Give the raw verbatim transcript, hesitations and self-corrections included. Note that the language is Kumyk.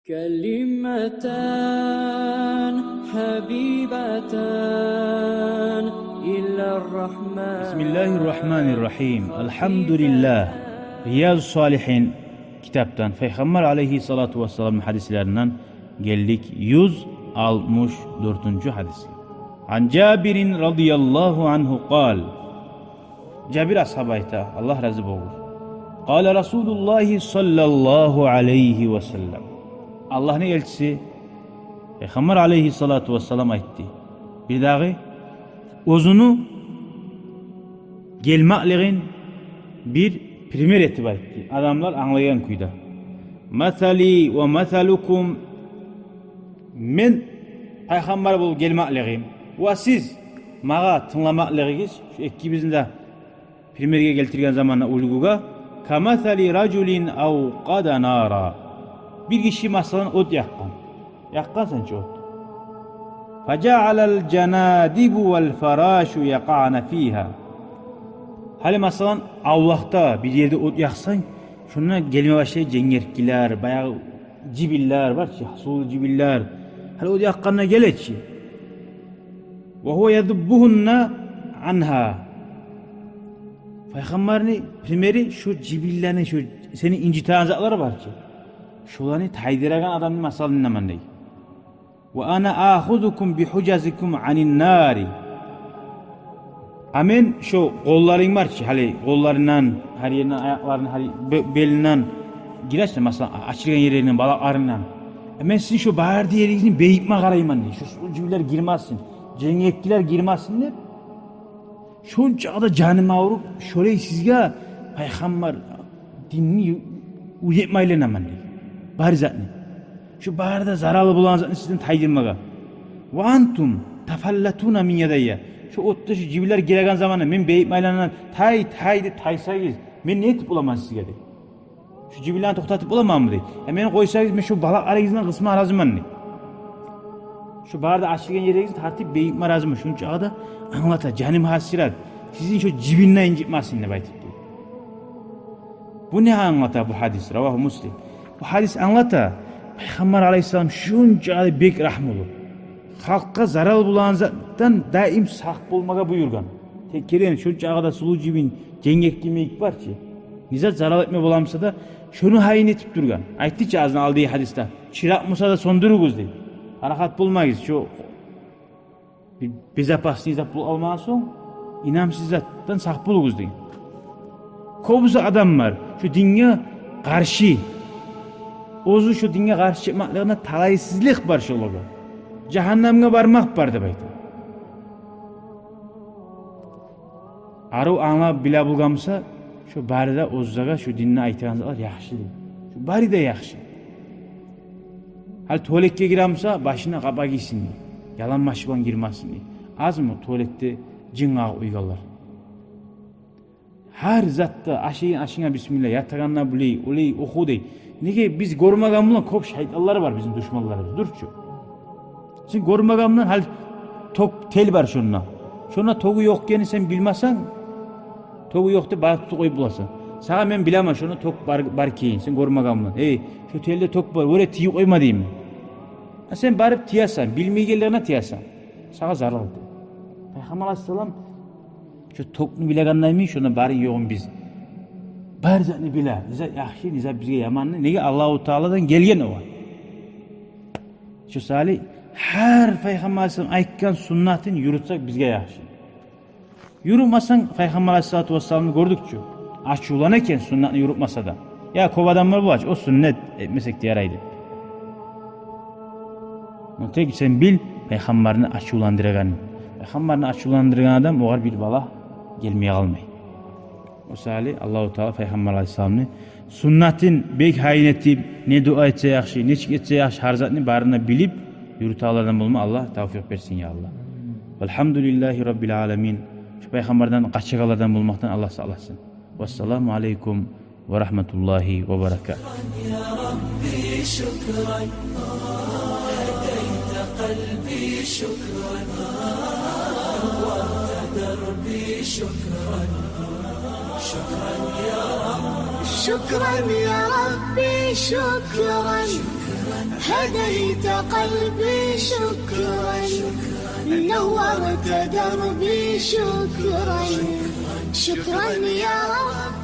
كلمتان حبيبتان إلى الرحمن. بسم الله الرحمن الرحيم. الحمد لله. Риязу Салигьин китапдан, Пайхаммар алайгьи салату вассаламны гьадислеринден гелдик юз алтмыш дёртюнчю гьадисге. عن جابر رضي الله عنه قال. Жабир асгьаба айта, Аллагь рази болгъур. قال رسول الله صلى الله عليه وسلم. Аллагьны элчиси, Пайхаммар алайгьи салату вассалам айтды. Бир дагъы оьзюню гелмеклигин бир пример этип айтды. Адамлар англайгъан кюйде. مثلي ومثلكم. Мен пайхаммар болуп гелмеклигим ва сиз магъа тынгламакълыгъыгъыз, шу экибизни де примерге гелтирген заманда уьлгюге, كمثل رجل أوقد نارا. Бир гиши, масала, от якъгъан. Якъгъан сен чи от. فجعل الجنادب والفراش يقعن فيها. Гьали, масала, авлакъда бир ерде от якъсанг, шонда гелме башлай женгерткилер, баягъы жибинлер бар чы, сувлу жибинлер. Гьали от якъгъанда геле чи. وهو يذبهن عنها. Пайхаммарны примери шу жибинлени, шу сени инжитеген затлар бар чы, шоланы тайдырагъан адамны масалындан мен дей. وأنا آخذكم بحجزكم عن النار. А мен шо къолларынг бар чы, гьали къолларындан, гьар еринден, аякъларындан, гьар бе-, белинден гире чи, масала, а-, ачылгъан ерлеринден, балакъларындан. А мен сизин шо бары да еригизни бегитме къарайман дей. Шо сувлу жибинлер гирмесин, женгерткилер гирмесин деп. Шончакъы да жаным авруп, шолай сизге пайхаммар динни уьйретме айланаман дей. Бары затны. Шо бары да заралы болагъан затны сизден тайдырмагъа. وأنتم تفلتون من يدي. Шо отда шо жибинлер гиреген заманда мен бегитме айланаман, тай, тай деп тайсагъыз, мен не этип боламан сизге дей. Шо жибинлени токътатып боламанмы дей. Э, мени къойсагъыз, мен шо балакъларыгъыздан къысма разиман дей. Шо бары да ачылгъан еригизни тартып бегитме разиман. Шончакъы да англата, жаным гьасират, сизин шо жибинлер инжитмесин деп айтып дей. Бу не англата бу гьадис? رواه مسلم. Бу гьадис англата, Пайхаммар алайгьиссалам шончакъы бек рагьмулу, халкъгъа зарал болагъан затдан даим сакъ болмагъа буюргъан. Тек керен шончакъы да сувлу жибин, женгертки йимик бар чы, не зат зарал этме боламса да, шону гьайын этип тургъан. Айтды чы аздан алдагъы гьадисде: чыракъ буса да сёндюрюгюз дей. Парахат болмагъыз, шо бир безопасный зат болуп къалмагъан сонг, инамсыз затдан сакъ болугъуз деген. Кёбюсю адамлар шо динге къаршы, оьзю шо динге къаршы чыкъмакълыгъында талайсызлыкъ бар шолагъа. Жагьаннемге бармакъ бар деп айта. Арив англап биле болгъан буса, шо бары да оьзлеге шо динде айтагъан затлар яхшы дей. Шо бары да яхшы. Гьали туалетге гире буса, башына къапа гийсин дей. Яланбаш булан гирмесин дей. Азмы туалетде жын къагъып къойгъанлар? Гьар затда ашайгъан ашынга бисмилла, ятагъанда булай, олай оху дей. Неге, биз гёрмеген булан кёп шайтанлар бар бизин душманларыбыз, дюр чю. Сен гёрмеген булан, гьали ток, тел бар шонда. Шонда тогу ёкъ экенин сен билмесенг, тогу ёкъ деп барып тутуп къоюп боласан. Сагъа мен билемен шонда ток бар, бар экенин, сен гёрмеген булан. Эй, шо телде ток бар, оьре тийип къойма деймен. А сен барып тиесен, билмейгенлигине тиесен. Сагъа зарал деп. Пайхаммар алайгьиссалам шо токну билегендейми, шонда барын-ёгъун биз, бар затны биле, не зат яхшы, не зат бизге яманны. Неге, Аллагьу Тааладан гелген огъар. Шо саялы гьар Пайхаммар алайгьиссалам айтгъан суннатын юрютсек бизге яхшы. Юрютмесенг, Пайхаммар алайгьиссалату вассаламны гёрдюк чю, ачувлана экен суннатны юрютмесе де. Я кёп адамлар бола чы, о суннат, этмесек де ярай деп. Но тек сен бил Пайхаммарны ачувландырагъанын. Пайхаммарны ачувландыргъан адам, огъар бир бала гелмей къалмай. О саялы Аллагьу Таала Пайхаммар алайгьиссаламны суннатын бек гьайын этип, не дуа этсе яхшы, нечик этсе яхшы, гьар затны барын да билип юрютегенлерден болма Аллагь тавфикъ берсин, я Аллагь. والحمد لله رب العالمين. Шо Пайхаммардан къачагъанлардан болмакъдан Аллагь сакъласын. والسلام عليكم ورحمة الله وبركاته. يا ربي شكرا، هديت قلبي شكرا، نورت دربي شكرا، شكرا يا رب. شكرا يا ربي، شكرا. هديت قلبي شكرا، نورت دربي شكرا، شكرا يا رب.